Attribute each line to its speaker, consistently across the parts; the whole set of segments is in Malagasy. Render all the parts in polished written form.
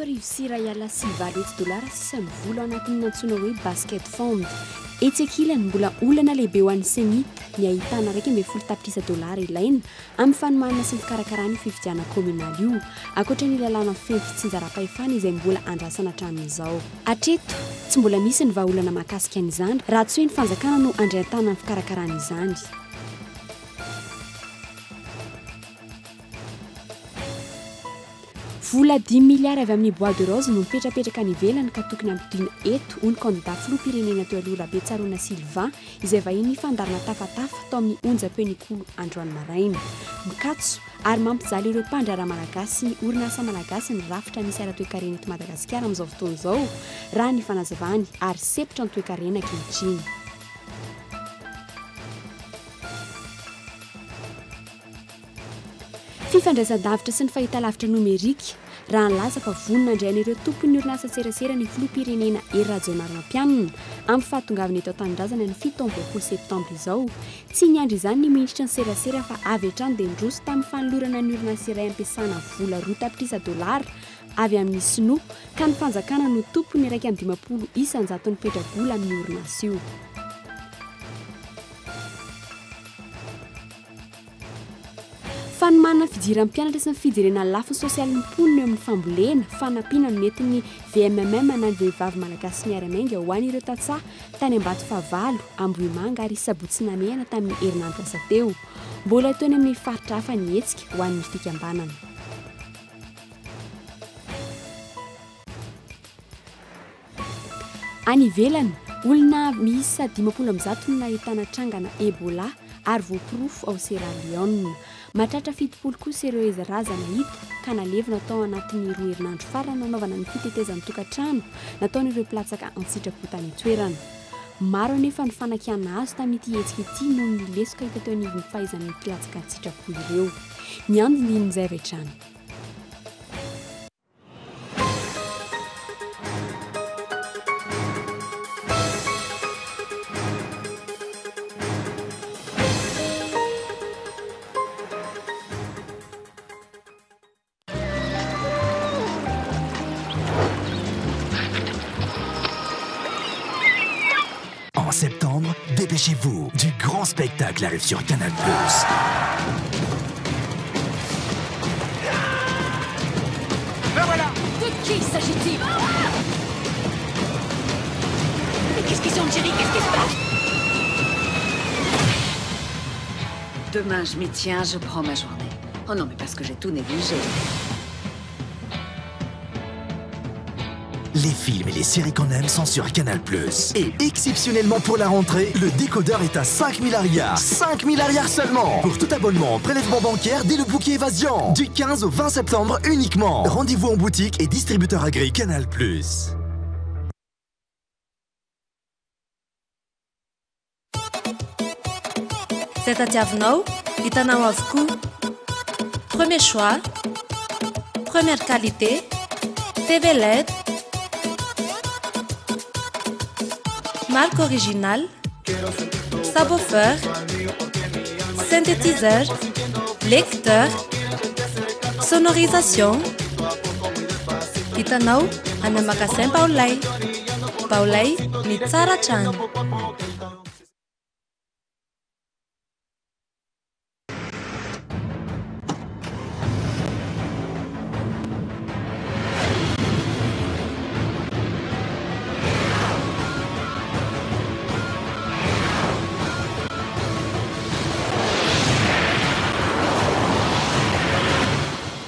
Speaker 1: 1800 dolara sisa ny vola ao anatin'ny antsoina hoe basket fund. Etsy ankilany, mbola olana lehibe ho an'ny Cenit ny ahitana 11 tapitrisa dolara ilaina amin'ny fanomanana sy ny fikarakarana io fifidianana kaominaly io, ankoatra ny lalàna mifehy ny fitsinjaram-pahefana izay mbola andrasana hatramin'izao. Hatreto, tsy mbola misy ny vahaolana mahakasika an'izany raha tsy hoe ny fanjakana no handray an-tanana ny fikarakarana izany. Vola dimy miliara avy amin'ny bois de rose no mipetrapetraka any ivelany ka tokony hampodiana eto, hoy ny kandida filoham-pirenena teo aloha Rabetsaroana Sylvain, izay vahinin'ny fandaharana Tafatafa tao amin'ny onjam-peon'Ikolo androany maraina. Mikatso ary mampijaly ireo mpandraharaha malagasy sy ny orinasa malagasy ny rafitra misy ara-toekarena eto Madagasikara amin'izao fotoana izao, raha ny fanazavany, ary sempotra ny toekarena ankehitriny. Fifandraisan-davitra sy ny fahitalavitra nomerika, raha nilaza fa vonona handray an'ireo tompon'ny orinasan-tserasera ny filoham-pirenena Hery Rajaonarimampianina amin'ny fahatongavany eto an-tanindrazana ny 27 septambra izao. Tsy niandry izany ny minisitry ny serasera fa avy hatrany dia niroso tamin'ny fanolorana ny orinasa iray ampiasana vola roa tapitrisa dolara avy amin'ny sinoa ka ny fanjakana no tompon'ny 51 isan-jaton'ny petra-bola amin'io orinasa io. Fanomanana fidiran'ny mpianatra sy ny fijerena ny lafiny sosialin'ny mponina eo amin'ny fambolena, fanampiana no nentin'ny VMMM na ny Vehivavy Malagasy Miara-Miainga ho an'ireo tantsaha tany Ambatofahavalo, Ambohimanga ary Sabotsy Namehana tamin'ny herinandro lasa teo. Mbola hitohy any amin'ny faritra hafa ny hetsika ho an'ny fikambanana. Any ivelany, olona miisa 150 no nahitana trangana Ebola ary voaporofo ao Sierra Leone. Mahatratra 70 kosa ireo razana hita ka nalevina tao anatin'ny roa herinandro farany nanaovana ny fitetezan'ny tokantrano nataon'ireo mpilatsaka an-tsitrapo tany an-toerana. Maro anefa ny fanakianana azo tamin'ity hetsika ity noho ny lesoka hita teo anivon'ny fahaizan'ny mpilatsaka an-tsitrapo ireo. Ny andindinin'izay avy hatrany.
Speaker 2: En septembre, dépêchez-vous, du grand spectacle arrive sur Canal+.
Speaker 3: Ben voilà. De qui s'agit-il? Mais qu'est-ce qu'ils ont, Jerry? Qu'est-ce qui se passe?
Speaker 4: Demain, je m'y tiens, je prends ma journée. Oh non, mais parce que j'ai tout négligé.
Speaker 2: Les films et les séries qu'on aime sont sur Canal+. Et exceptionnellement pour la rentrée, le décodeur est à 5000 ariary. 5000 ariary seulement. Pour tout abonnement, prélèvement bancaire dès le bouquet évasion. Du 15 au 20 septembre uniquement. Rendez-vous en boutique et distributeur agréé Canal+.
Speaker 5: Izay tadiavinao, hitanao avokoa. Premier choix, première qualité, TV led, marque originale, subwoofer, synthétiseur, lecteur, sonorisation. Hitanao any amin'ny magasin Baolay. Baolay, ny tsara hatrany.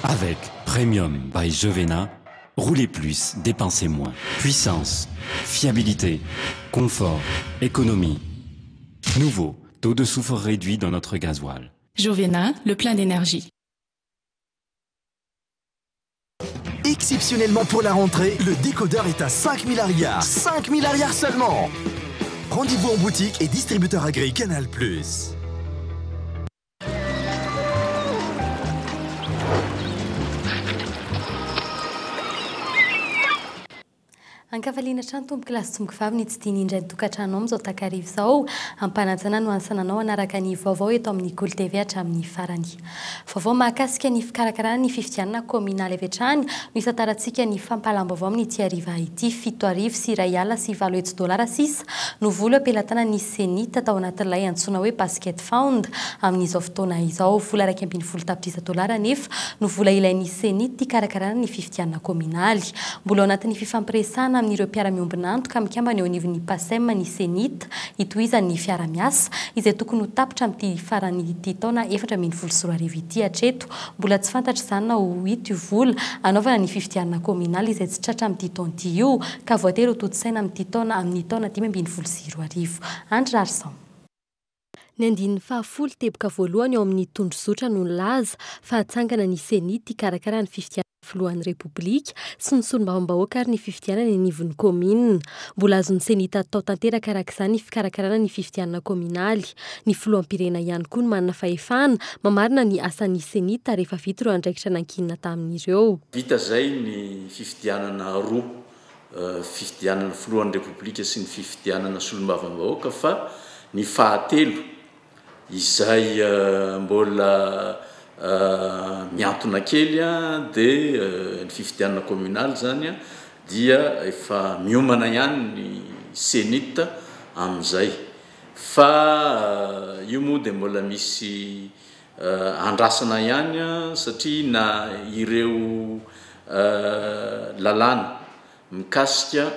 Speaker 6: Avec Premium by Jovena, roulez plus, dépensez moins. Puissance, fiabilité, confort, économie. Nouveau, taux de soufre réduit dans notre gasoil.
Speaker 7: Jovena, le plein d'énergie.
Speaker 2: Exceptionnellement pour la rentrée, le décodeur est à 5000 ariary. 5000 ariary seulement. Rendez-vous en boutique et distributeur agréé Canal+.
Speaker 5: Ankafaliana hatrany tompoko lahy sy tompoko vavy ny tsy indray ny tokantranonao amin'izao takariva izao. Ampanajana no ansananao hanaraka ny vaovao eto amin'ny Kolo TV hatramin'ny farany. Vaovao mahakasika ny fikarakarana ny fifidianana kaominaly avy hatrany no hisantarantsika ny fampahalam-baovao amin'ity hariva ity. 870 dolara sisa no vola am-pelatanan'ny Cenit tao anatin'ilay antsoina hoe Basket Fund amin'izao fotoana izao. Vola 11 tapitrisa dolara anefa no vola ilain'ny Cenit hikarakarana ny fifidianana kaominaly. Mbola ao anatin'ny fifampiresahana amin'ireo mpiara-miombon'antoka mikambana eo anivon'ny Pacem ny Cenit hitohizan'ny fiara-miasa izay tokony ho tapitra amin'ity faran'ity taona 2014 ity. Hatreto, mbola tsy fantatra izany na ho hita io vola hanaovana ny fifidianana kaominaly izay tsy tratra amin'ity taona ity io ka voatery ho tontosaina amin'ity taona amin'ny taona 2015. Andry Rarison. Ny andininy fahafolo teboka voalohany ao amin'ny tondrozotra no nilaza fa hatsangana ny Cenit hikarakara ny fifidianana filohan'ny Repoblika sy ny solombavambahoaka ary ny fifidianana eny anivon'ny kaominina. Mbola azon'ny Cenit atao tanteraka araka izany ny fikarakarana ny fifidianana kaominaly. Ny filoham-pirenena ihany koa no manana fahefana mamarina ny asan'ny Cenit rehefa vita ireo andraikitra nankinina tamin'ireo.
Speaker 8: Vita izay ny fifidianana roa, fifidianana filohan'ny Repoblika sy ny fifidianana solombavambahoaka fa ny fahatelo izay mbola mihantona kely dia ny fifidianana communale izany dia efa miomana ihany ny Cenit amin'izay fa io moa dia mbola misy Andrasana ihany satria na ireo lalàna mikasika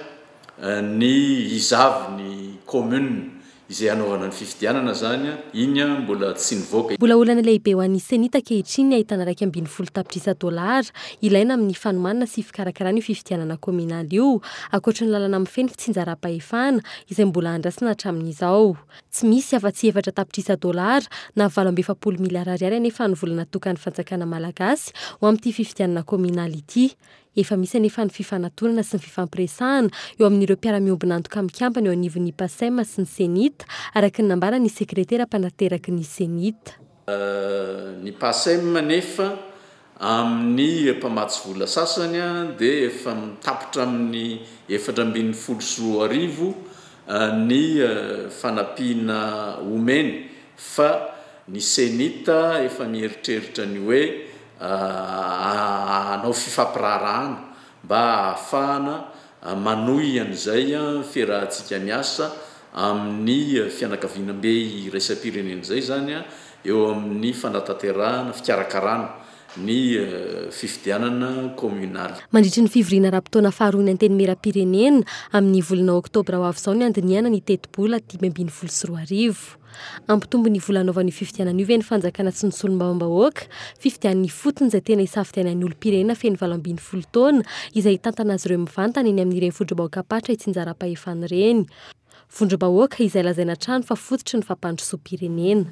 Speaker 8: ny iza avy ny commune izay hanaovana ny fifidianana izany, iny mbola tsy nivoaka.
Speaker 5: Mbola olana lehibe ho an'ny Cenit ankehitriny ny ahitana 11 tapitrisa dolara ilaina amin'ny fanomanana sy fikarakarana io fifidianana kaominaly io, ankoatry ny lalana mifehy ny fitsinjaram-pahefana izay mbola andrasana hatramin'izao. Tsy misy afa-tsy efatra tapitrisa dolara na 48 miliara ariary anefa ny vola natokan'ny fanjakana malagasy ho amin'ity fifidianana kaominaly ity. Efa misy anefa ny fifanatonana sy ny fifampiresahana eo amin'ireo mpiara-miombon'antoka mikambana eo anivon'ny Pacem sy ny Cenit, araka ny nambaran'ny sekretera mpanateraky ny Cenit.
Speaker 8: Ny Pacem anefa Amin'ny mpamatsy vola sasany dia efa mitapitra amin'ny 2014 ny fanampiana omeny fa ny Cenit efa mieritreritra ny hoe hanao fifampiraharahana mba hahafahana manohy an'izay fiarahantsika miasa amin'ny fianakavianambe iraisam-pirenena izay izany eo amin'ny fanatanterahana, fikarakarana ny fifidianana kaominaly.
Speaker 5: Mandritry ny fivoriana ara-potoana faharoa ny Antenimierampirenena, amin'ny volana oktobra ho avy izao ny handinihana ny tetibola 2015. Hampitombo ny vola hanaovana io fifidianana io ve ny fanjakana sy ny solombavambahoaka? Fifidianana ifotony izay tena isafidianan'ny olom-pirenena feno 18 taona izay hitantana azy ireo mivantana eny amin'ireny vondrom-bahoakam-paritra itsinjaram-pahefana ireny. Vondrom-bahoaka izay lazaina hatrany fa fototry ny fampandrosoam-pirenena.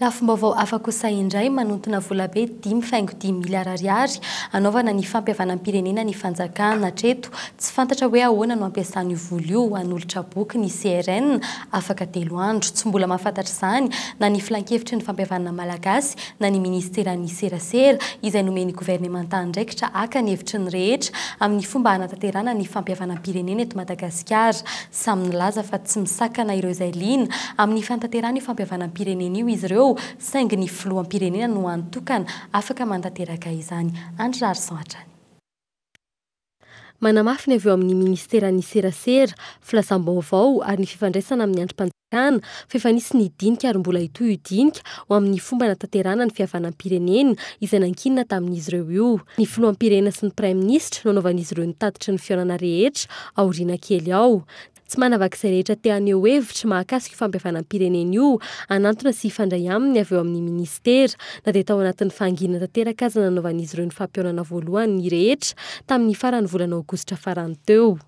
Speaker 5: Lafim-baovao hafa kosa indray, manontona volabe 5,5 miliara ariary hanaovana ny fampihavanam-pirenena ny fanjakana. Hatreto, tsy fantatra hoe ahoana no hampiasana io vola io. Hanolotra boky ny CRN afaka telo andro. Tsy mbola mahafantatra izany na ny filankevitry ny fampihavanana malagasy na ny minisiteran'ny serasera, izay nomen'ny governemanta andraikitra haka ny hevitry ny rehetra amin'ny fomba hanatanterahana ny fampihavanam-pirenena eto Madagasikara. Samy nilaza fa tsy misakana ireo izay liana amin'ny fanatanterahana io fampihavanam-pirenena io izy ireo, saingy ny filoham-pirenena no hany tokana afaka manatanteraka izany. Andry Raharison hatrany. Manamafy ny avy eo amin'ny minisiteran'ny serasera, filazam-baovao ary ny fifandraisana amin'ny andrim-panjakana fa efa nisy ny dinika ary mbola hitohy io dinika ho amin'ny fomba hanatanterahana ny fihavanam-pirenena izay nankinina tamin'izy ireo io. Ny filoham-pirenena sy ny praiminisitra no anaovan'izy ireo ny tatitry ny fihaonana rehetra aoriana kely ao. Tsy manavaka izay rehetra te haneho hevitra mahakasika io fampihavanam-pirenena io hanantona sy hifandray aminy avy eo amin'ny minisitera, na dia tao anatin'ny fahanginana tanteraka aza nanaovan'izy ireo ny fampihaonana voalohany ny rehetra tamin'ny faran'ny volana aogositra farany teo.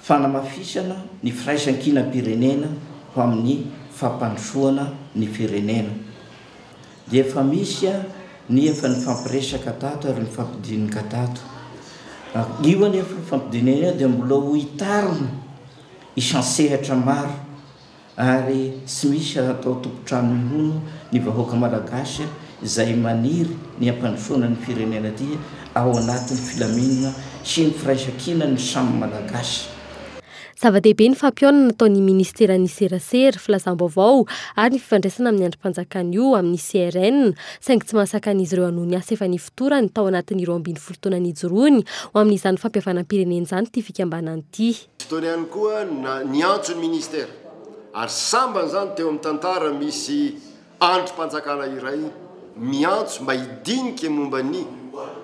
Speaker 9: Fanamafisana ny firaisankinam-pirenena ho amin'ny fampandrosoana ny firenena. Dia efa misy ny efa nifampiresaka tato ary nifampidinika tato. Io anefa fifampidinihana io dia mbola ho hitarina isan-sehatra maro ary tsy misy atao tompon-trano mihono ny vahoaka malagasy izay maniry ny hampandrosoana ny firenena ity ao anatin'ny filaminana sy ny firaisankinan'ny samy Malagasy.
Speaker 5: Zava-dehibe ny fampihaonana nataon'ny minisiteran'ny Serasera, Filazam-baovao ary ny fifandraisana amin'ny andrim-panjakana io amin'ny CRN, saingy tsy mahasakana izy ireo hanohy ny asa efa nifotorany tao anatin'ny 12 taona nijoroany ho amin'izany fampihavanam-pirenena izany ity fikambanana ity.
Speaker 10: Fotoana ihany koa niantso ny ministera ary sambany izany teo amin'ny tantara misy andrim-panjakana iray miantso mba hidinika momba ny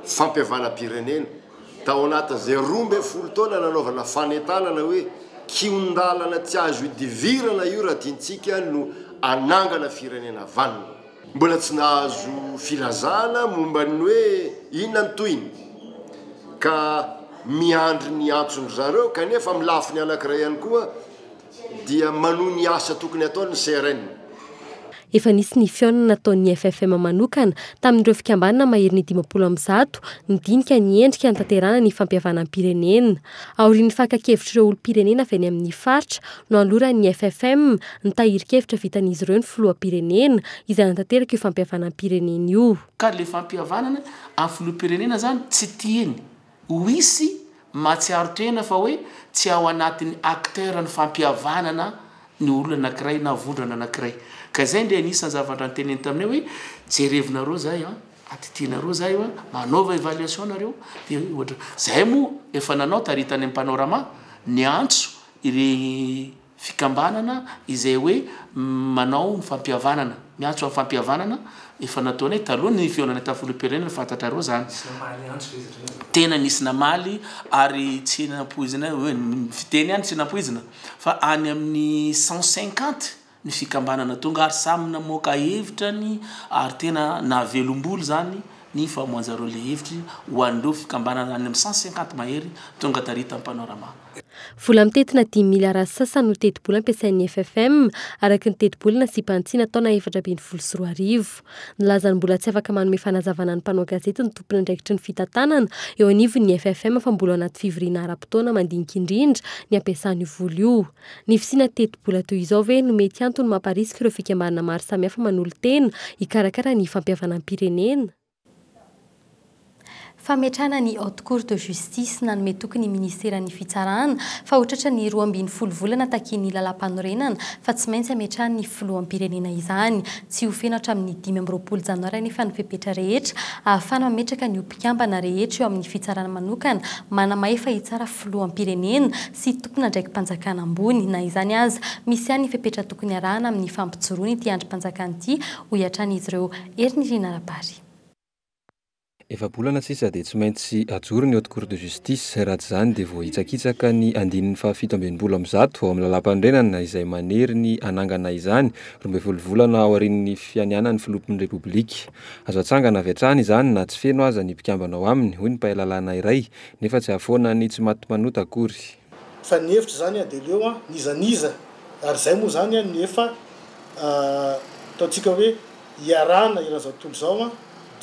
Speaker 10: fampihavanam-pirenena tao anatin'izay 12 taona nanaovana fanentanana hoe kihon-dalana tsy azo idivirana io raha tiantsika no hanangana firenena vanona. Mbola tsy nahazo filazana momba ny hoe inona ny tohiny ka miandry ny antson'dry zareo kanefa amin'ny lafiny anankiray ihany koa dia manohy ny asa tokony ataony ny CRN.
Speaker 5: Efa nisy ny fihaonana nataon'ny FFM manokana tamin'ireo fikambanana maherin'ny 150 nidinika ny endrika hanatanterahana ny fampihavanam-pirenena. Aorian'ny fakan-kevitr'ireo olom-pirenena avy any amin'ny faritra no hanoloran'ny FFM ny tahirin-kevitra vitan'izy ireo ny filoham-pirenena izay hanatanteraka io fampihavanam-pirenena io.
Speaker 11: Ka le fampihavanana amin'ny filoham-pirenena zany tsy tiany ho hisy mahatsiaro tena fa hoe tsy ao anatin'ny acteur ny fampihavanana ny olona anakiray na vondrona anakiray. Ka izay ndre anisan'ny zavatra noteneniny taminay hoe jerevinareo zay an, atitianareo zay an, manaova évaluation nareo, dia ohatra zahay moa efa nanao tary tany amin'ny panorama niantso ireny Fikambanana izay hoe manao ny fampihavanana, miantso amin'ny fampihavanana, efa nataonay taloha ny fihaonana tamin'ny filoham-pirenena, fantatrareo izany.
Speaker 12: Nisy namaly antso ve izy ireo?
Speaker 11: Tena nisy namaly ary tsy nampoizina, hoe ny fiteny ihany tsy nampoizina fa any amin'ny 150 ny fikambanana tonga ary samy namoaka hevitra ny ary tena nahavelom-bolo izany ny famoahan-jareo ilay hevitry ho an'ireo fikambanana any amin'ny 150 mahery tonga tary tamin'ny Panorama.
Speaker 5: Vola mitentina dimy miliara sy sasany no tetibola ampiasain'ny FFM, araka ny tetibola nasiam-panitsiana taona 2014. Nilaza ny mbola tsy afaka manome fanazavana ny mpanao gazety ny tompon'andraikitry ny fitantanana eo anivon'ny FFM fa mbola ao anaty fivoriana ara-potoana mandinika indrindra ny hampiasana io vola io. Ny fisiana tetibola toy izao ve no mety antony mamparisika ireo fikambanana maro samihafa manolo-tena hikarakara ny fampihavanam-pirenena? Fametrahana ny Haute Cour de Justice nanome toky ny Minisiteran'ny Fitsarana fa ho tratra ny 12 volana takian'ny lalàmpanorenana fa tsy maintsy hametrahan'ny filoham-pirenena izany. Tsy ho feno hatramin'ny 25 janoary anefa ny fepetra rehetra ahafahana mametraka ny ho mpikambana rehetra eo amin'ny fitsarana manokana manamahefa hitsara filoham-pirenena sy tompon'andraiki-panjakana ambony. Na izany aza, misy ihany ny fepetra tokony arahana amin'ny fampijoroana ity andrim-panjakana ity, hoy hatrany izy ireo. Herinirina Rabary.
Speaker 13: Efa-bolana sisa dia tsy maintsy ajoro ny Haute Cour de Justice, raha tsy izany dia voahitsakitsaka ny andininy faha-167 ao amin'ny lalàmpanorenana izay manery ny hanangana izany 12 volana aorian'ny fianianan'ny filohan'ny Repoblika. Azo atsangana avy hatrany izany na tsy feno aza ny mpikambana ao aminy, hoy ny mpahay lalàna iray, nefa tsy hahafoana ny tsy maty manota akory.
Speaker 14: Fa ny hevitra izany dia aleo n'iza n'iza, ary izay moa izany no efa ataontsika hoe iarahana eran'izao tontolo izao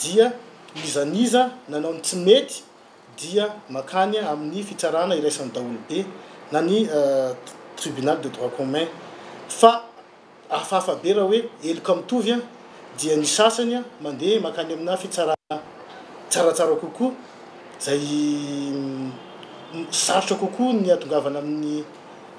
Speaker 14: dia n'iza n'iza nanao ny tsy mety dia mankany amin'ny fitsarana iraisan'ny daholobe na ny tribunal de droit commun fa hafahafa be raha hoe heloka mitovy dia ny sasany mandeha mankany amina fitsarana tsaratsara kokoa izay sarotra kokoa ny hahatongavana amin'ny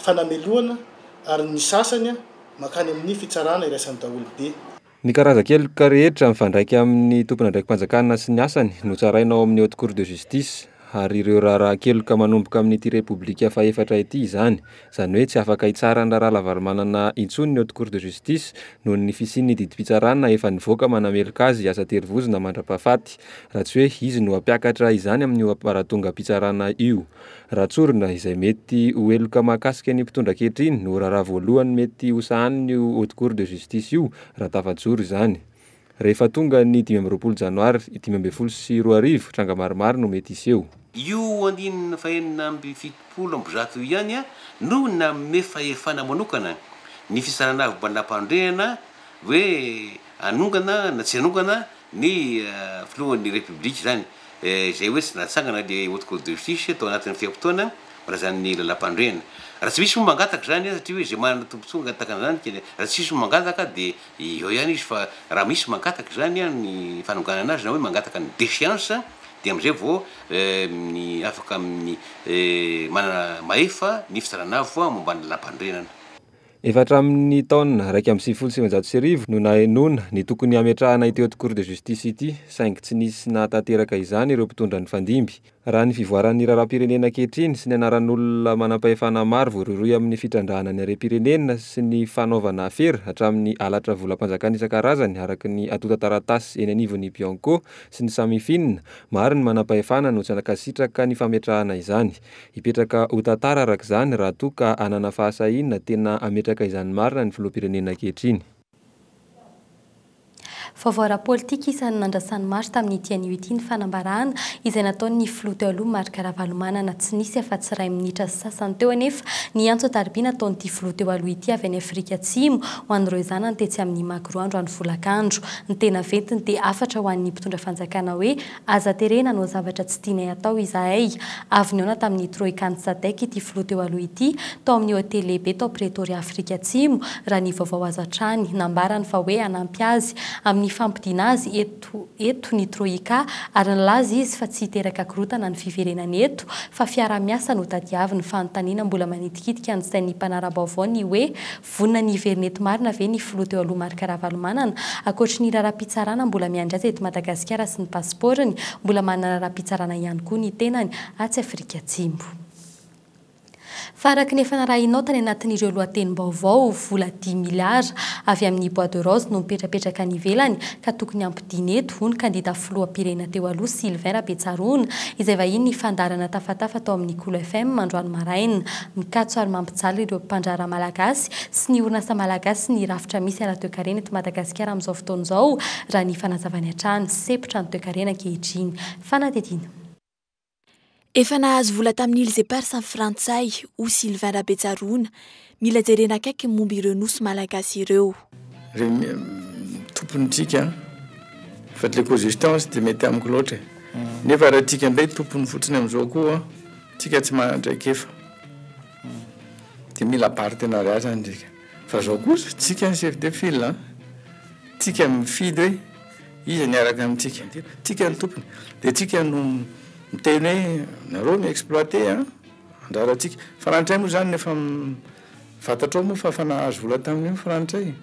Speaker 14: fanamelohana ary ny sasany mankany amin'ny fitsarana iraisan'ny daholobe.
Speaker 13: Ny karazan-keloka rehetra mifandraika amin'ny tompon'andraiki-panjakana sy ny asany no tsaraina ao amin'ny Haute Cour de Justice, ary ireo raharahan-keloka manomboka amin'ity Repoblika fahefatra ity izany. Izany hoe tsy afaka hitsara ny raharaha Ravalomanana intsony ny Haute Cour de Justice noho ny fisian'ny didim-pitsarana efa nivoaka manameloka azy hiasa terivozona mandra-pahafaty, raha tsy hoe izy no hampiakatra izany amin'io ambaratongam-pitsarana io. Raha tsorina, izay mety ho heloka mahakasika ny mpitondra ankehitriny no raharaha voalohany mety hosahanin'io Haute Cour de Justice io raha tafajoro izany. Rehefa tonga ny 25 janoary 2015, tranga maromaro no mety hiseho.
Speaker 15: Io andininy fahenina amby fitopolo amby zato io ihany no nanome fahefana manokana ny Fitsarana Avo Lalàmpanorenana hoe hanongana na tsy hanongana ny filohan'ny Repoblika izany, izay hoe tsy natsangana le Haute Cour de Justice tao anatin'ny fe-potoana voalazan'ny lalàmpanorenana. Raha tsy misy moa mangataka izany, satria hoe izay manana tombontsoa hangataka an'izany, raha tsy misy mangataka dia eo ihany izy, fa raha misy mangataka izany ny fanonganana azy na hoe mangataka ny déchéance Dia amin'izay vao ny afaka amin'ny manana mahefa ny fitsarana avo momba ny lalàmpanorenana.
Speaker 13: Efa hatramin'ny taona 1991 no nahenoana ny tokony hametrahana ity Haute Cour de Justice ity, saingy tsy nisy nahatanteraka izany ireo mpitondra nifandimby. Raha ny fivoaran'ny raharaham-pirenena ankehitriny sy ny anaran'olona manampahefana maro voarohirohy amin'ny fitrandrahana ny harem-pirenena sy ny fanaovana afera hatramin'ny halatra volam-panjakana isan-karazany araka ny antontan-taratasy eny anivon'ny Bianco sy ny Samifin, maro ny manampahefana no tsy nankasitraka ny fametrahana izany. Hipetraka ho tantara araka izany raha toa ka hanana fahasahiana tena hametraka izany marina ny filoham-pirenena ankehitriny.
Speaker 5: Vaovao ara-politika isan'ny nandrasan'ny maro tamin'ity anio ity ny fanambarana izay nataon'ny filoha teo aloha Marc Ravalomanana. Tsy nisy afa-tsy iray minitra sy sasany teo anefa ny antso an-tariby nataon'ity filoha teo aloha ity avy any Afrika Atsimo ho an'ireo zanany tetsy amin'ny Magro androany folakandro. Ny tena ventiny dia hafatra ho an'ny mpitondra fanjakana hoe Aza terena hanao zavatra tsy tianay atao izahay. Avy nihaona tamin'ny Troika-n'ny Sadec ity filoha teo aloha ity, tao amin'ny hotely lehibe tao Pretoria Afrika Atsimo, raha ny vaovao azo hatrany. Nambarany fa hoe hanampy azy amin'ny fampodiana azy eto eto ny Troika ary nilaza izy fa tsy hiteraka korontana ny fiverenany eto fa fiaraha-miasa no tadiaviny. Fanontaniana mbola manitikitika ny sain'ny mpanara-baovao ny hoe Vonona ny hiverina eto marina ve ny filoha teo aloha Marc Ravalomanana? Ankoatry ny raharaham-pitsarana mbola miandry azy eto Madagasikara sy ny pasipaoriny, mbola manana raharaham-pitsarana ihany koa ny tenany atsy Afrika Atsimo. Fa araka ny efa narahinao tany anatin'ireo lohatenim-baovao, vola dimy miliara avy amin'ny bois de rose no mipetrapetraka any ivelany ka tokony hampodiana eto, hoy ny kandida filoham-pirenena teo aloha Sylvain Rabetsaroana, izay vahiny ny fandaharana Tafatafa tao amin'ny Kolo FM androany maraina. Mikatso ary mampijaly ireo mpandraharaha malagasy sy ny orinasa malagasy ny rafitra misy ara-toekarena eto Madagasikara amin'izao fotoana izao, raha ny fanazavany hatrany. Sempotra ny toekarena ankehitriny. Fanadihadiana.
Speaker 12: Efa nahazo vola tamin'ny Îles Éparses ny Frantsay, hoy Sylvain Rabetsaroana. Mila jerena akaiky ny momba ireo nosy malagasy ireo.
Speaker 16: Ry tompony tsika an! Fa le cogestion tsy dia mety amiko loatra e! Nefa raha tsika indray tompony fotsiny amin'izao koa tsika tsy manana traikefa. Dia mila partenariat zany tsika. Fa zao kosa, tsika ny chef de file an! Tsika mifidy hoe iza ny hiaraka amintsika. Tsika ny tompony. Dia tsika no miteny hoe nareo mi-exploiter an! Anjarantsika. Frantsay moa zany efa fantatrao moa fa efa nahazo vola tamin'io ny frantsay.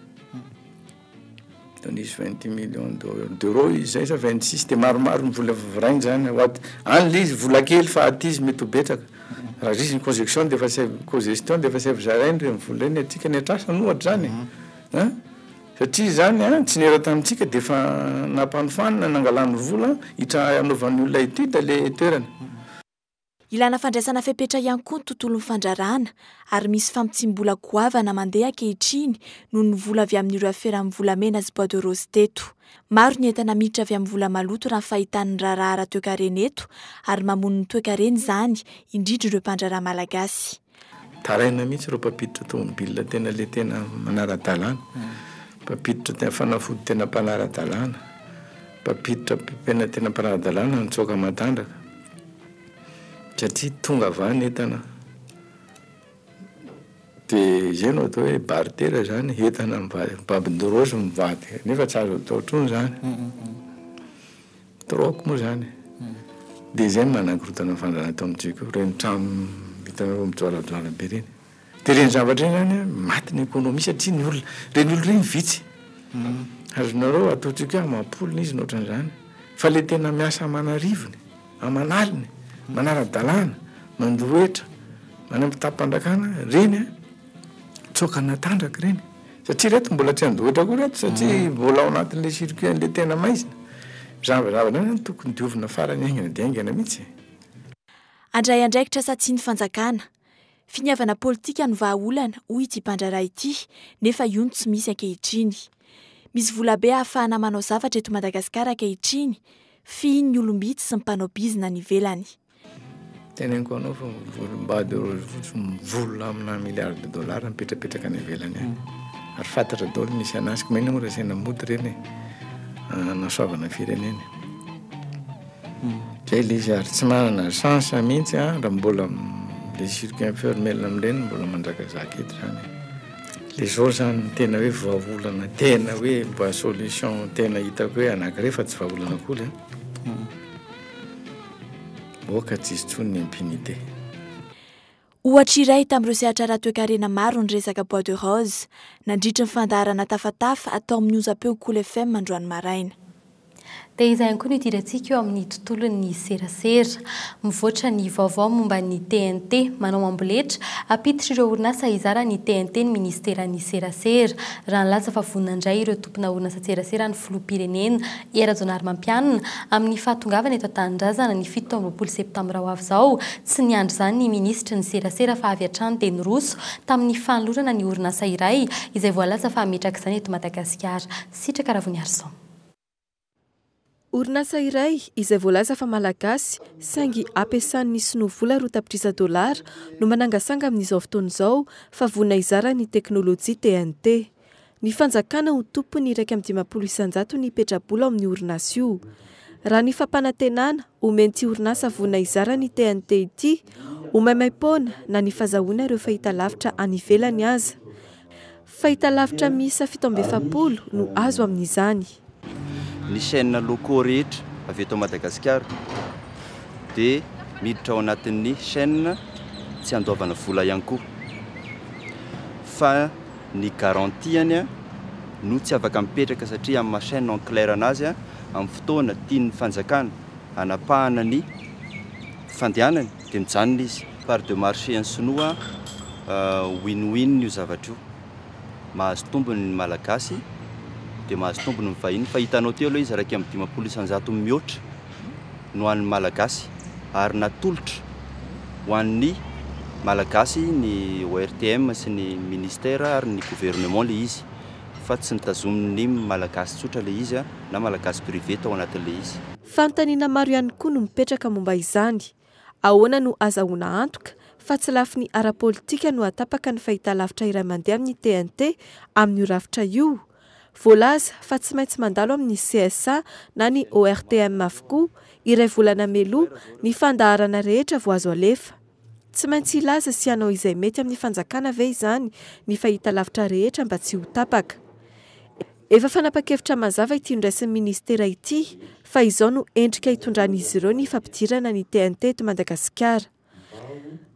Speaker 16: Dia nisy 28 millions d'euros izy zay sa 26 dia maromaro ny vola vorainy zany ao aty. Any le izy vola kely fa aty izy mety ho betsaka. Raha izy ny conjection dia efa saivo cogestion dia efa saivo zarainy ireny vola ireny atsika ny antrasany ohatra zany e. An! Satria izany an, tsy niera tamintsika dia efa nampanofanina nangalany vola hitra hanaovan'ny olona étude le toerana.
Speaker 12: Ilana fandraisana fepetra ihany koa ny tontolon'ny fandrarana ary misy famotsiam-bola goavana mandeha ankehitriny noho ny vola avy amin'ireo aferan'ny volamena sy bois de rose teto. Maro ny entana miditra avy amin'ny vola maloto raha ny fahitany ny raharaha ara-toekarena eto ary mamono ny toekarena izany, indrindra ireo mpandraharaha malagasy.
Speaker 16: Taraina mihitsy ireo mpampiditra tomobile tena le tena manara-dalàna, mpampiditra tena fanafody tena mpanara-dalàna, mpampiditra pena tena mpanara-dalàna nitsoaka matandraka. Satria tonga avy any entana dia izay no atao hoe barter zany, entana mivady, mivady nefa tsy azo atao intsony zany, troc moa zany, dia izay no manakorontana ny fandrarana ato amintsika io, ireny trano hitanareo mijoalajoala be ireny. Dia ireny zavatra ireny zany an, maty ny économie satria ny olona, ireny olona ireny vitsy. Azonareo ataontsika hoe amam-polony izy na ohatran'izany, fa ilay tena miasa aman'arivony, aman'aliny, manara-dalàna, mandoa hetra, any amin'ny fitapim-panjakana, ireny an, tsoakana tandraka ireny. Satria ireto mbola tsy handoa hetra koa ireto satria mbola ao anatin'ilay circuit an'ilay tena maizina. Zavazavatra ireny zany tokony diovina farany haingana dia haingana mihitsy e.
Speaker 12: Handray andraikitra sa tsia ny fanjakana? Finiavana politika no vahaolana, hoy ity mpandraharaha ity, nefa io no tsy misy ankehitriny. Misy volabe ahafahana manao zavatra eto Madagasikara ankehitriny, fihin'ny olom-bitsy sy ny mpanao bizina any ivelany.
Speaker 16: Teneniko anao fa volombady rose fotsy mivolona amina milliard de dollars mipetrapetraka any ivelany any. Ary fantatra daholo ny misy anazy, ko maninona moa raha asiana mody ireny e? Hanasoavana firenena. Zay le izy ary tsy manana chance mihitsy an raha mbola le circuit informel amin'ireny mbola manjakazaka eto zany e. Le zao zany no tena hoe vahaolana tena hoe mba solution tena hitako hoe anakiray fa tsy vahaolana akory an. Aoka tsy hisy intsony ny impunité.
Speaker 12: Ohatra iray tamin'ireo sehatra ara-toekarena maro ny resaka bois de rose, nandritry ny fandaharana tafatafa atao amin'ny onjam-peo Kolo FM androany maraina.
Speaker 5: Dia izay ihany koa no idirantsika eo amin'ny tontolon'ny serasera. Mivoatra ny vaovao momba ny TNT. Manao amboletra, hampiditra ireo orinasa hizara ny TNT ny minisiteran'ny serasera. Raha nilaza fa vonona handray ireo tompona orinasan-tserasera ny filoham-pirenena, Hery Rajaonarimampianina, amin'ny fahatongavany eto an-tanindrazana ny 27 septambra ho avy izao, tsy niandry izany ny minisitry ny serasera fa avy hatrany dia niroso tamin'ny fanolorana ny orinasa iray izay voalaza fa hametraka izany eto Madagasikara. Sitraka Ravoniarison.
Speaker 17: Orinasa iray izay voalaza fa Malagasy saingy ampiasan'ny sinoa vola 2 tapitrisa dolara no manangasanga amin'izao fotoana izao fa vonona hizara ny teknolojia TNT. Ny fanjakana ho tompony 51% ny petrabola ao amin'ny orinasa io. Raha ny fampanantenana omen'ity orinasa vonona hizara ny TNT ity, ho maimaim-poana na ny fazahoana ireo fahitalavitra any ivelany aza. Fahitalavitra miisa 47 no azo amin'izany.
Speaker 18: Ny chaînes locaux rehetra avy eto Madagasikara dia miditra ao anatin'ny chaîne tsy andoavana vola ihany koa. Fa ny garantie-ny no tsy afaka mipetraka satria amin'ny maha chaîne en clair anazy amin'ny fotoana tian'ny fanjakana hanapahana ny fandehanany dia mijanona izy. Part de marché an'ny sinoa win-win io zavatra io. Mahazo tombony ny Malagasy dia mahazo tombony ny vahiny fa hitanao teo aloha izy 51% mihoatra no an'ny Malagasy ary natolotra ho an'ny Malagasy ny ORTM sy ny ministère ary ny gouvernement ilay izy fa tsy nitazomin'ny Malagasy tsotra ilay izy na Malagasy privé tao anatin'ilay izy.
Speaker 17: Fanontaniana maro ihany koa no mipetraka momba izany. Ahoana no azahoana antoka fa tsy lafiny ara-politika no hatapaka ny fahitalavitra iray mandeha amin'ny TNT amin'io rafitra io? Voalaza fa tsy maintsy mandalo amin'ny CSA na ny ORTM avokoa, iray volana mialoha, ny fandaharana rehetra vao azo alefa. Tsy maintsy hilaza sy hanao izay mety amin'ny fanjakana ve izany ny fahitalavitra rehetra mba tsy ho tapaka? Efa fanapa-kevitra mazava ity noraisin'ny minisitera ity fa izao no endrika hitondran'izy ireo ny fampidirana ny TNT eto Madagasikara.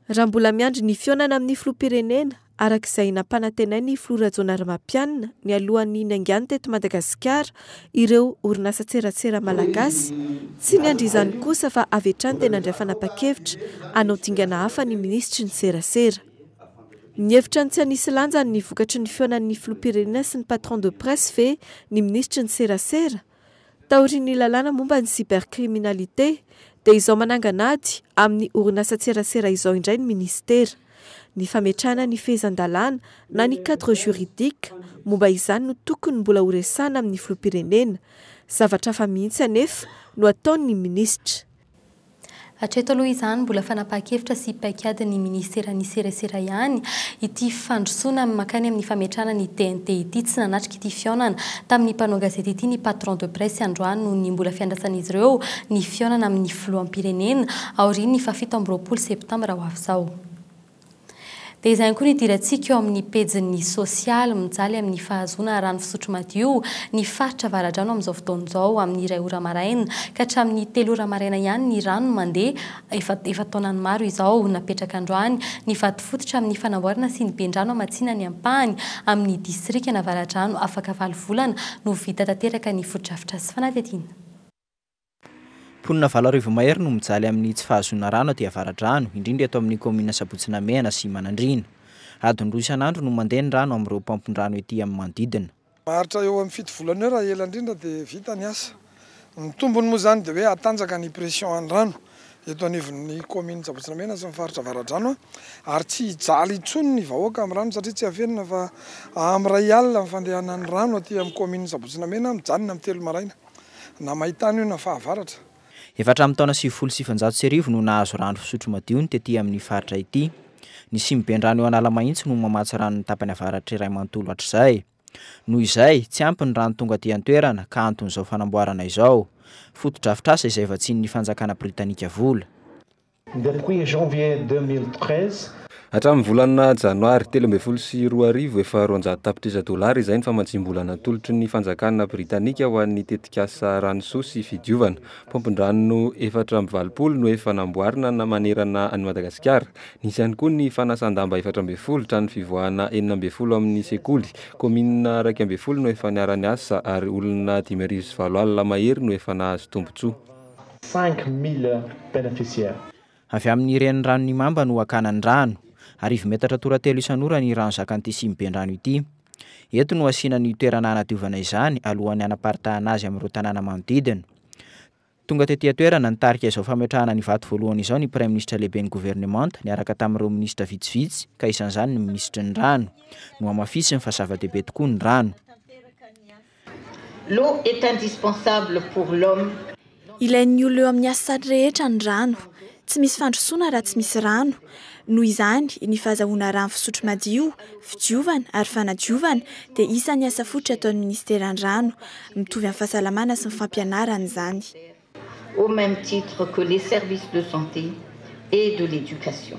Speaker 17: Raha mbola miandry ny fihaonana amin'ny filoham-pirenena araka izay nampanantenain'ny filoha Rajaonarimampianina nialohan'ny niaingàny teto Madagasikara ireo orinasan-tserasera malagasy, tsy niandry izany kosa fa avy hatrany dia nandray fanapa-kevitra hanao dingana hafa ny minisitry ny serasera. Nihevitra ny tsy hanisy lanjany ny vokatry ny fihaonan'ny filoham-pirenena sy ny patron de presse ve ny minisitry ny serasera? Taorian'ny lalàna momba ny cybercriminalité dia izao manangana ady amin'ny orinasan-tserasera izao indray ny minisitera. Ny fametrahana ny fehezan-dalàna na ny cadre juridique momba izany no tokony mbola horesahana amin'ny filoham-pirenena. Zavatra hafa mihitsy anefa no ataon'ny minisitra.
Speaker 5: Hatreto aloha izany, mbola fanapahan-kevitra sy paikadin'ny minisiteran'ny serasera ihany ity fandrosoana mankany amin'ny fametrahana ny TNT ity. Tsy nanatrika ity fihaonana tamin'ny mpanao gazety ity ny patron de presse androany noho ny mbola fiandrasan'izy ireo ny fihaonana amin'ny filoham-pirenena aorian'ny faha 27 septambra ho avy izao. Dia izay ihany koa ny idirantsika eo amin'ny pejin'ny sosialy, mijaly amin'ny fahazoana rano fisotro madio ny faritra Avaradrano amin'izao fotoana izao, amin'ny 1 ora maraina ka hatramin'ny 3 ora maraina ihany ny rano mandeha, efa efa taonany maro izao. Napetraka androany ny vatofototra amin'ny fanamboarana siniben-drano hamatsiana ny ampahany amin'ny distrikan'Avaradrano, afaka 8 volana no vita tanteraka ny fotodrafitrasa fanadihadiana.
Speaker 19: Mponina 8000 mahery no mijaly amin'ny tsy fahazoana rano aty Avaradrano, indrindra eto amin'ny kaominina Sabotsy Namehana sy Manandriana. Adiny 2 isan'andro no mandeha ny rano amin'ireo paompin-drano ety amin'ny manodidina.
Speaker 20: Maharitra eo amin'ny 7 volana eo raha ela indrindra dia vita ny asa. Ny tombony moa izany dia hoe hatanjaka ny pression an'ny rano eto anivon'ny kaominina Sabotsy Namehana sy ny faritra Avaradrano ary tsy hijaly intsony ny vahoaka amin'ny rano satria tsy afenina fa amin'ny 1 alina ny fandehanan'ny rano aty amin'ny kaominina Sabotsy Namehana mijanona amin'ny 3 maraina. Na maintany io na fahavaratra.
Speaker 19: Efa hatramin'ny taona 1990 no nahazo rano fisotro madio ny tety amin'ny faritra ity. Ny siniben-drano eo Analamahitsy no mamatsy rano ny tapany avaratra iray manontolo hatrizay. Noho izay, tsy ampy ny rano tonga aty an-toerana ka anton'izao fanamboarana izao. Fotodrafitrasa izay vatsian'ny fanjakana britanika vola.
Speaker 21: Depuis janvier 2013,
Speaker 13: Hatramin'ny volana janoary 2013, efa 200 tapitrisa dolara izay ny famatsiam-bola natolotry ny fanjakana britanika ho an'ny tetikasa ranosoa sy fidiovana. Paompin-drano 84 no efa namboarina manerana an'i Madagasikara. Nisy ihany koa ny fanasan-damba 14, trano fivoahana 16 amin'ny sekoly. Kaominina 11 no efa niara-niasa ary olona 805 mahery no efa nahazo tombontsoa.
Speaker 21: 5000 bénéficiaires.
Speaker 19: Avy amin'ny reniranon'Imamba no hakana ny rano. 1000 metatra toratelo isan'ora ny rano zakan'ity siniben-drano ity. Eto no asiana ny toerana hanadiovana izany alohan'ny hanaparitahana azy amin'ireo tanàna manodidina. Tonga tety an-toerana nitarika izao fametrahana ny vato voalohany izao ny Praiminisitra lehiben'ny governemanta niaraka tamin'ireo minisitra vitsivitsy ka isan'izany ny minisitry ny rano. Nohamafisiny fa zava-dehibe tokoa ny rano.
Speaker 22: L'eau est indispensable pour l'homme.
Speaker 12: Ilain'ny olona eo amin'ny asa rehetra ny rano. Tsy misy fandrosoana raha tsy misy rano. Noho izany, ny fahazahoana rano fisotro madio, fidiovana ary fanadiovana dia isan'ny asa fototra ataon'ny ministeran'ny rano. Mitovy amin'ny fahasalamana sy ny fampianarana izany.
Speaker 22: Au même titre que les services de santé et de l'éducation.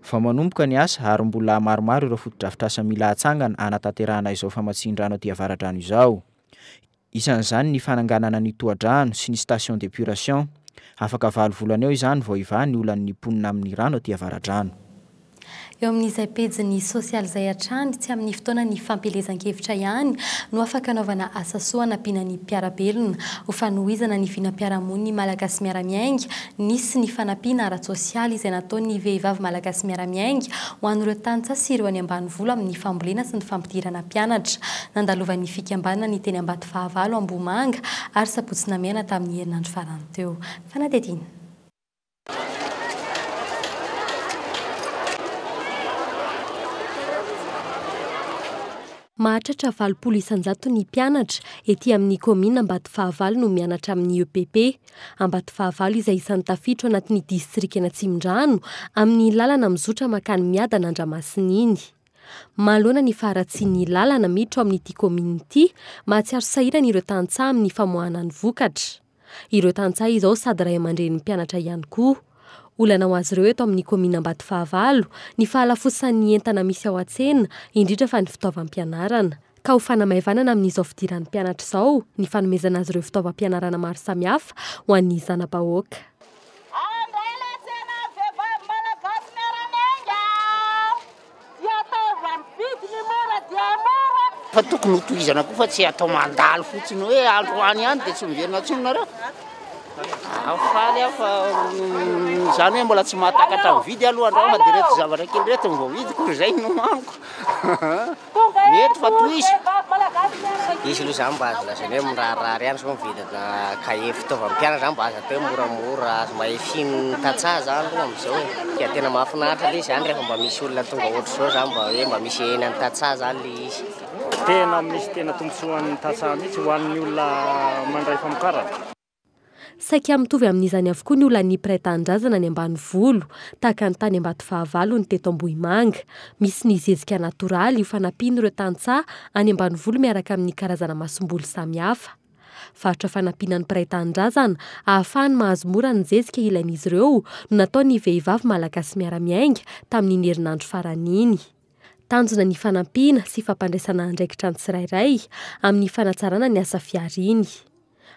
Speaker 19: Vao manomboka ny asa ary mbola maromaro ireo fotodrafitrasa mila hatsangana hanatanterahana izao famatsian-drano aty Avaradrano izao. Isan'izany ny fananganana ny tohadrano sy ny station d'épuration. Afaka valo volana eo izany vao hivaha ny olan'ny mponina amin'ny rano aty Avaradrano.
Speaker 5: Eo amin'izay pejin'ny sosialy izay hatrany, tsy amin'ny fotoana ny fampielezan-kevitra ihany no afaka anaovana asa soa hanampiana ny mpiara-belona. Ho fanohizana ny vinam-piarahamonin'ny Malagasy miara-miainga, nisy ny fanampiana ara-tsosialy izay nataon'ny vehivavy Malagasy miara-miainga ho an'ireo tantsaha sy ireo any ambanivolo amin'ny fambolena sy ny fampidirana mpianatra. Nandalovan'ny fikambanana ny teny Ambatofahavalo, Ambohimanga ary Sabotsy Namehana tamin'ny herinandro farany teo. Fanadihadiana. Mahatratra 80 isan-jato ny mpianatra ety amin'ny kaominina Ambatofahavalo no mianatra amin'ny EPP. Ambatofahavalo izay isan'ny tafiditra ao anatin'ny distrikan'Atsimondrano amin'ny lalana mizotra mankany Miadana Andramasina iny. Manoloana ny faharatsian'ny lalana miditra ao amin'ity kaominina ity, mahatsiaro sahirana ireo tantsaha amin'ny famoahana ny vokatra. Ireo tantsaha izao sady ray aman-drenin'ny mpianatra ihany koa. Olana ho azy ireo eto amin'ny kaominina Ambatofahavalo ny fahalafosan'ny entana misy ao an-tsena, indrindra fa ny fitaovam-pianarana. Ka ho fanamaivanana amin'izao fidiran'ny mpianatra izao ny fanomezana azy ireo fitaovam-pianarana maro samihafa ho an'ny zana-bahoaka.
Speaker 23: Fa tokony ho tohizana koa fa tsy atao mandalo fotsiny hoe androany ihany dia tsy miverina intsony nareo. Ah, faly aho fa izany hoe mbola tsy mahatakatra mividy aloha androany fa dia ireto zavatra kely ireto no voavidiko, izay no amiko. Mety fa tohizo.
Speaker 24: Izy aloha izany mba azo lazaina hoe miraharaha ihany sao mividina kahie fitaovam-pianarana izany mba azo atao hoe moramora, azo mba efian'ny tantsaha izany aloha amin'izao e. Dia tena mahafinaritra ilay izy izany rehefa mba misy olona tonga ohatr'izao izany mba hoe mba misy henan'ny tantsaha izany ilay izy.
Speaker 25: Tena misy tena tombontsoa ho an'ny tantsaha mihitsy, ho an'ny olona mandray famokarana.
Speaker 5: Saika mitovy amin'izany avokoa ny olan'ny mpiray tanindrazana any ambanivolo, tahaka ny tany Ambatofahavalo ny teto Ambohimanga. Misy ny zezika natoraly ho fanampian'ireo tantsaha any ambanivolo miaraka amin'ny karazana masomboly samihafa. Varotra fanampiana ny mpiray tanindrazana ahafahany mahazo mora ny zezika ilain'izy ireo no nataon'ny vehivavy Malagasy miara-miainga tamin'iny herinandro farany iny. Tanjona ny fanampiana sy fampandraisana andraikitra ny tsirairay amin'ny fanatsarana ny asa fihariany.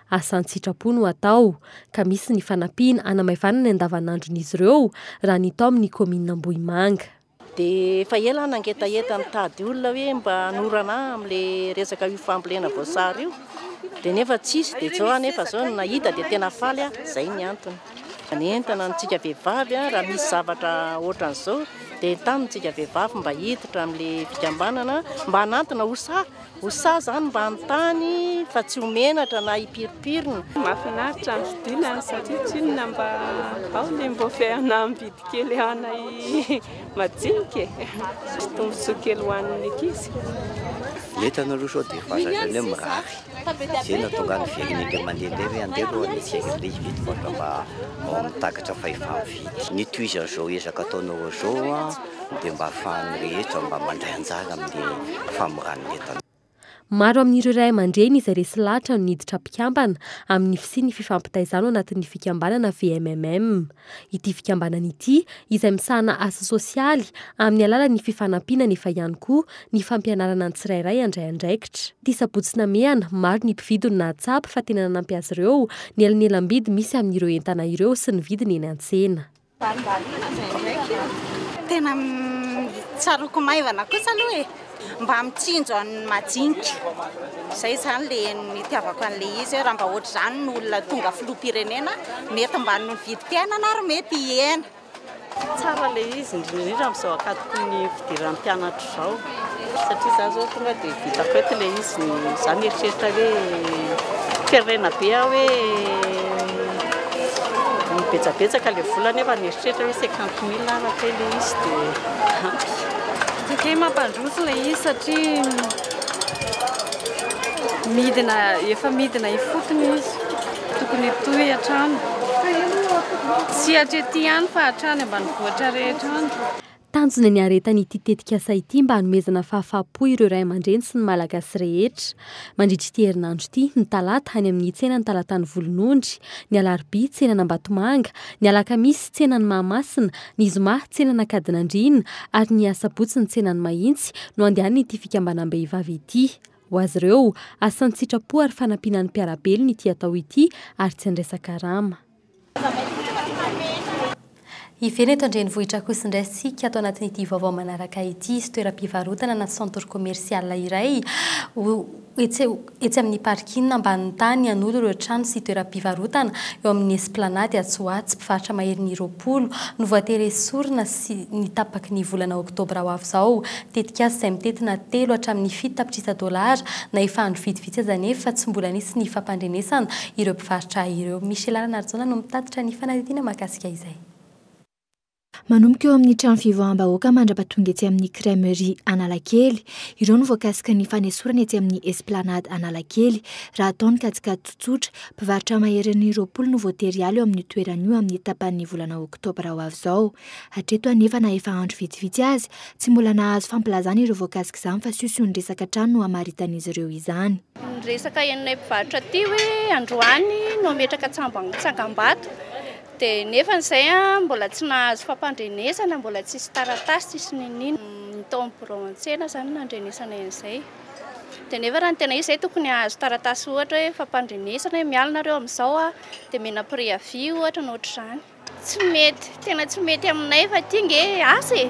Speaker 5: Asa an-tsitrapo no atao, ka misy ny fanampiana hanamaivanana ny andavanandron'izy ireo raha ny tao amin'ny kaominina Ambohimanga.
Speaker 26: Dia efa ela aho nangetaheta nitady olona hoe mba hanorana ahy amin'ilay resaka io fambolena voasary io, dia nefa tsisy, dia izao aho nefa izao no nahita dia tena faly aho, izay ny antony. Manentana antsika vehivavy raha misy zavatra ohatran'izao dia entanina antsika vehivavy mba hiditra amin'ilay fikambanana mba hanantona ho sahy. Ho sahy izany mba hanontany fa tsy ho menatra na hipirimpirina.
Speaker 27: Mahafinaritra ny fidinana satria tsinona mba ao ilay mbô fihenam-bidy kely ho anay madinika e. Tombontsoa kely ho an'ny ankizy.
Speaker 28: Ny entana aloha sao dia efa azo lazaina hoe mirary. Izay no nahatonga ahy niverina indray mandeha indray hoe andeha aloha nijery an'ilay izy hividy fa mba ao amin'ny takatra fahefa-mividy. Ny tohizan'izao ezaka ataonao izao dia mba ahafahan'ny rehetra mba mandray anjara amin'ny famoran'ny entana.
Speaker 5: Maro amin'ireo ray aman-dreny izay resy lahatra no niditra mpikambana amin'ny fisian'ny fifampitaizana ao anatin'ny fikambanana VMMM. Ity fikambanana ity izay misahana asa sosialy amin'ny alalan'ny fifanampiana nefa ihany koa ny fampianarana ny tsirairay handray andraikitra. Ity sabotsy namehana, maro ny mpividy no nahatsapa fa tena nanampy azy ireo ny elanelam-bidy misy amin'ireo entana ireo sy ny vidiny eny an-tsena.
Speaker 1: Tena tsaroako maivana kosa aloha e, mba mitsinjo an'ny majinika, izay izany le nitiavako an'ilay izy hoe raha mba ohatr'izany ny olona tonga filoham-pirenena mety mba ny vidim-piainana ary mety hihena.
Speaker 26: Tsara ilay izy indrindra indrindra amin'izao ankatoky ny fidiran'ny mpianatra izao satria izaho izao tonga dia vitako eto ilay izy, izaho mieritreritra hoe terena be aho hoe betsabetsaka ilay vola nefa nieritreritra hoe 50 000 araka ilay izy dia ampy.
Speaker 2: Tokony mampandroso ilay izy satria midina efa midina ifotony izy, tokony hitohy hatrany, tsy hatrety ihany fa hatrany ambanivohitra rehetra any.
Speaker 5: Tanjona ny haharetan'ity tetikasa ity mba hanomezana fahafaham-po ireo ray aman-dreny sy ny Malagasy rehetra. Mandritra ity herinandro ity, ny talata, any amin'ny tsenan'ny Talatan'ny Volonondry, ny alarobia, tsenan'Ambatomanga, ny alakamisy, tsenan'i Mahamasina, ny zoma, tsenan'Ankadinandriana, ary ny asabotsy ny tsenan'i Mahitsy no andehanan'ity fikambanam-behivavy ity. Ho azy ireo, asa an-tsitrapo ary fanampiana ny mpiara-belona ity atao ity ary tsy andraisan-karama. Hiverina eto an-drenivohitra kosa indray isika ato anatin'ity vaovao manaraka ity. Hisy toeram-pivarotana na centre commercial iray ho etsy etsy amin'ny parking ambanin'ny tany hanolo ireo trano sy toeram-pivarotana eo amin'ny Esplanade atsy ho atsy. Mpivarotra maherin'ny 20 no voatery hesorina sy ny tapaky ny volana oktobra ho avy izao. Tetikasa izay mitentina telo hatramin'ny 7 tapitrisa dolara na efa andro vitsivitsy aza anefa tsy mbola nisy ny fampandrenesana ireo mpivarotra ireo. Michela Ranarijaona no mitatitra ny fanadihadiana mahakasika izay.
Speaker 12: Manomboka eo amin'ny trano fivoaham-bahoaka mandra-pahatonga etsy amin'ny Crèmerie Analakely. Ireo no voakasiky ny fanesorana etsy amin'ny Esplanade Analakely. Raha atao ny kajikajy tsotsotra, mpivarotra maherin'ny 20 no voatery hiala eo amin'io toerana io amin'ny tapan'ny volana oktobra ho avy izao. Hatreto anefa na efa andro vitsivitsy aza, tsy mbola nahazo fampilazana ireo voakasik'izany fa siosion-dresaka hatrany no hamaritan'izy ireo izany.
Speaker 3: Ny resaka henonay mpivarotra aty hoe androany no hametraka tsangambato dia nefa izay mbola tsy nahazo fampandrenesana, mbola tsisy taratasy, tsisy n'inon'inona. Ny tao amin'ny birao an-tsena izany no nandrenesanay an'izay. Dia nefa raha ny tena izy izay tokony hahazo taratasy ohatra hoe fampandrenesana hoe miala nareo amin'izao dia omena préavis ohatra na ohatr'izany. Tsy mety, tena tsy mety aminay fa ity nge asa e!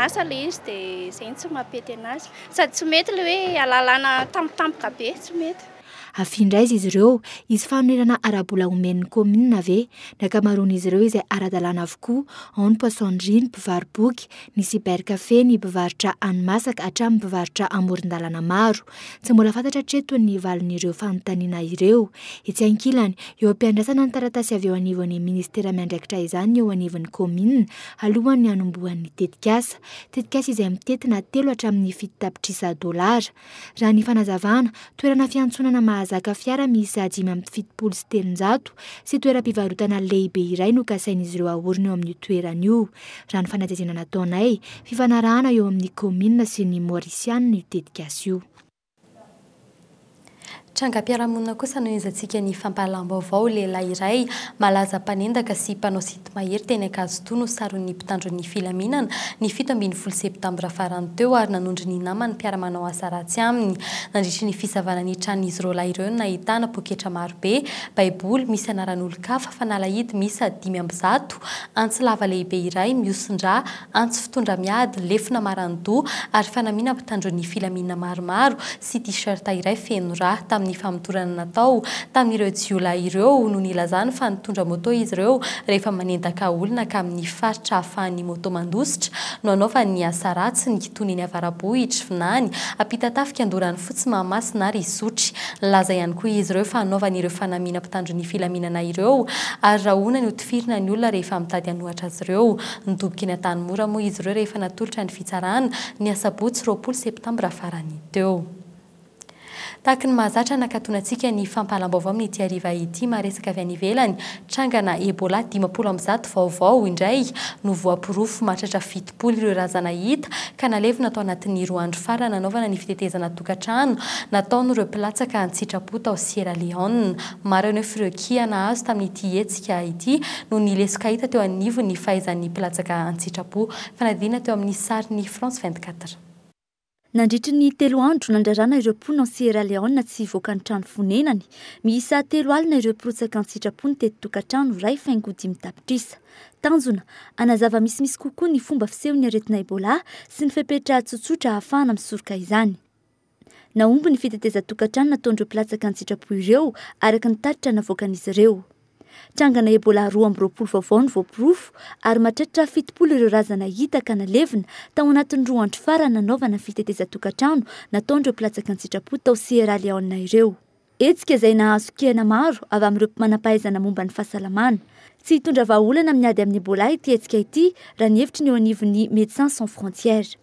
Speaker 3: Asa ilay izy dia izay no tsy mampety anazy. Sady tsy mety ilay hoe alalana tampotampoka be, tsy mety.
Speaker 12: Afindra aiza izy ireo? Hisy fanonerana ara-bola omen'ny kaominina ve? Ny ankamaroan'izy ireo izay ara-dalàna avokoa, ao ny poissonnerie, ny mpivaro-boky, ny cybercafé, ny mpivarotra hani-masaka hatramin'ny mpivarotra amoron-dalana maro. Tsy mbola fantatra hatreto ny valin'ireo fanontaniana ireo. Etsy ankilany, eo am-piandrasana ny taratasy avy eo anivon'ny minisitera miandraikitra izany ny eo anivon'ny kaominina alohan'ny hanombohan'ny tetikasa. Tetikasa izay mitentina 3 hatramin'ny 7 tapitrisa dolara. Raha ny fanazavana, toerana fiantsonana mahazaka fiara miisa 375 sy toeram-pivarotana lehibe iray no kasain'izy ireo haorina eo amin'io toerana io. Raha ny fanadihadiana nataonay, fifanarahana eo amin'ny kaominina sy ny Maorisianina io tetikasa io.
Speaker 5: Trangam-piarahamonina kosa no enjantsika ny fampahalalam-baovao. Lehilahy iray malaza mpanendaka sy mpanao sinto-mahery teny Ankazotoa no saron'ny mpitandro ny filaminana ny 17 septambra farany teo ary nanondro ny namany mpiara-manao asa ratsy aminy. Nandritry ny fisavana ny tranon'izy roalahy ireo no nahitana poketra marobe, baiboly misy anaran'olon-kafa, fanalahidy miisa 105, antsy lava lehibe iray mihosin-drà, antsy fitondra miady, lefona marani-doha ary fanamiana mpitandro ny filaminana maromaro sy t-shirt iray feno rà. Tamin'ny famotorana natao tamin'ireo jiolahy ireo no nilazany fa nitondra moto izy ireo rehefa manendaka olona ka amin'ny faritra ahafahan'ny moto mandositra no anaovany ny asa ratsiny, toy ny eny Avarabohitra, Vinany, Ampitatafika, Andoranofotsy, Mahamasina ary Isotry. Nilaza ihany koa izy ireo fa hanaovany ireo fanamiana mpitandro ny filaminana ireo ary rahonany hotifirina ny olona rehefa mitady hanohatra azy ireo. Nidoboka eny Antanimora moa izy ireo rehefa natolotra ny fitsarana, ny asabotsy 20 septambra farany teo. Tahaky ny mahazatra nakatonantsika ny fampahalam-baovao amin'ity hariva ity maresaka avy any ivelany, trangana Ebola 150 vaovao indray no voaporofo mahatratra 70 ireo razana hita ka nalevina tao anatin'ny 2 andro farany nanaovana ny fitetezana tokantrano nataon'ireo mpilatsaka an-tsitrapo tao Sierra Leone. Maro anefa ireo kiana azo tamin'ity hetsika ity noho ny lesoka hita teo anivon'ny fahaizan'ny mpilatsaka an-tsitrapo. Fanadihadiana teo amin'ny sarin'ny France 24.
Speaker 4: Nandritry ny 3 andro nandrarana ireo mponina ao Sierra Leone tsy hivoaka ny trano fonenany, miisa 30 ireo mpirotsaka an-tsitrapo nitety tokantrano 1,5 tapitrisa. Tanjona, hanazava misimisy kokoa ny fomba fisehon'ny aretina Ebola sy ny fepetra tsotsotra ahafahana misoroka izany. Nahomby ny fitetezan-tokantrano nataon'ireo mpilatsaka an-tsitrapo ireo, araka ny tatitra navoakan'izy ireo. Trangana Ebola 22 vaovao no voaporofo ary mahatratra 70 ireo razana hita ka nalevina tao anatin'ny 2 andro farany nanaovana fitetezan-tokantrano nataon'ireo mpilatsaka an-tsitrapo tao Sierra Leone ireo. Hetsika izay nahazo kiana maro avy amin'ireo manam-pahaizana momba ny fahasalamana. Tsy hitondra vahaolana amin'ny ady amin'ny Ebola ity hetsika ity raha ny hevitry ny eo anivon'ny Médecins Sans Frontières.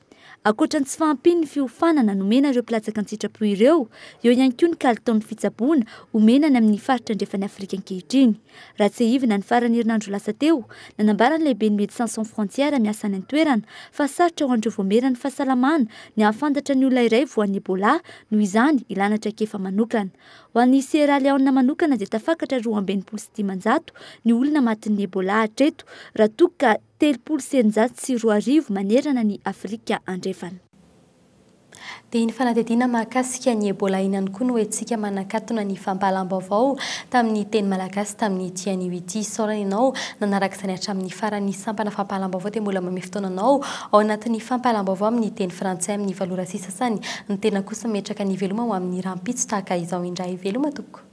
Speaker 4: Ankoatra ny tsy fahampian'ny fiofanana nomena ireo mpilatsaka an-tsitrapo ireo, eo ihany koa ny kalitaon'ny fitsaboana omena any amin'ny faritra andrefan'i Afrika ankehitriny. Raha tsiahivina ny faran'ny herinandro lasa teo, nanambara ny lehiben'ny Médecins Sans Frontières miasa any an-toerana fa sarotra ho an'ireo voameran'ny fahasalamana ny hahafantatra ny olona iray voan'ny Ebola, noho izany ilana traikefa manokana. Ho an'i Sierra Leone manokana dia tafakatra 562 ny olona matin'ny Ebola hatreto, raha toa ka 2030 manerana ny Afrika Andrefana.
Speaker 5: Dia iny fanadihadiana mahakasika ny Ebola iny ihany koa no entintsika manakatona ny fampahalam-baovao tamin'ny teny malagasy tamin'ity anio ity. Isaorana ianao nanaraka izany hatramin'ny farany. Ny sampana fampahalam-baovao dia mbola manome fotoana anao ao anatin'ny fampahalam-baovao amin'ny teny frantsay amin'ny valo ora sy sasany. Ny tena kosa metraka ny veloma ho amin'ny rahampitso tahaka izao indray. Veloma tompoko.